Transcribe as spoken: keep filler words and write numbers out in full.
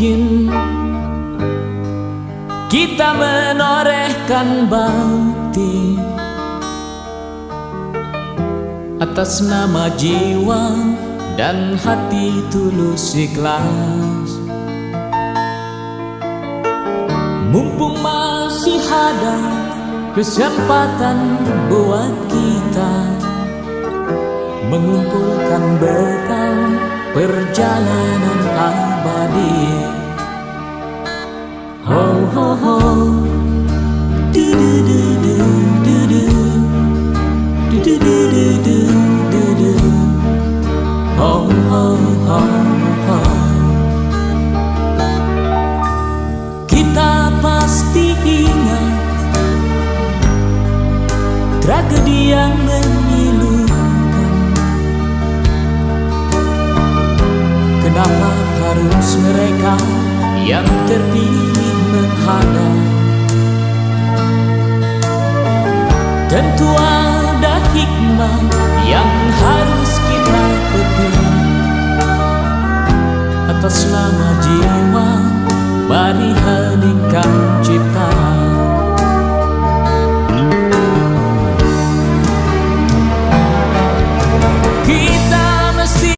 Mungkin kita menorehkan bakti atas nama jiwa dan hati tulus ikhlas. Mumpung masih ada kesempatan buat kita mengumpulkan bekal perjalanan abadi. Ho, ho, ho. Du, du, du, du, du, du. Du, du, du, du, du, du, du. Ho, ho, ho, ho. Kita pasti ingat tragedi yang memilukan. Kenapa harus mereka yang terpilih menghadap? Tentu ada hikmah yang harus kita petik.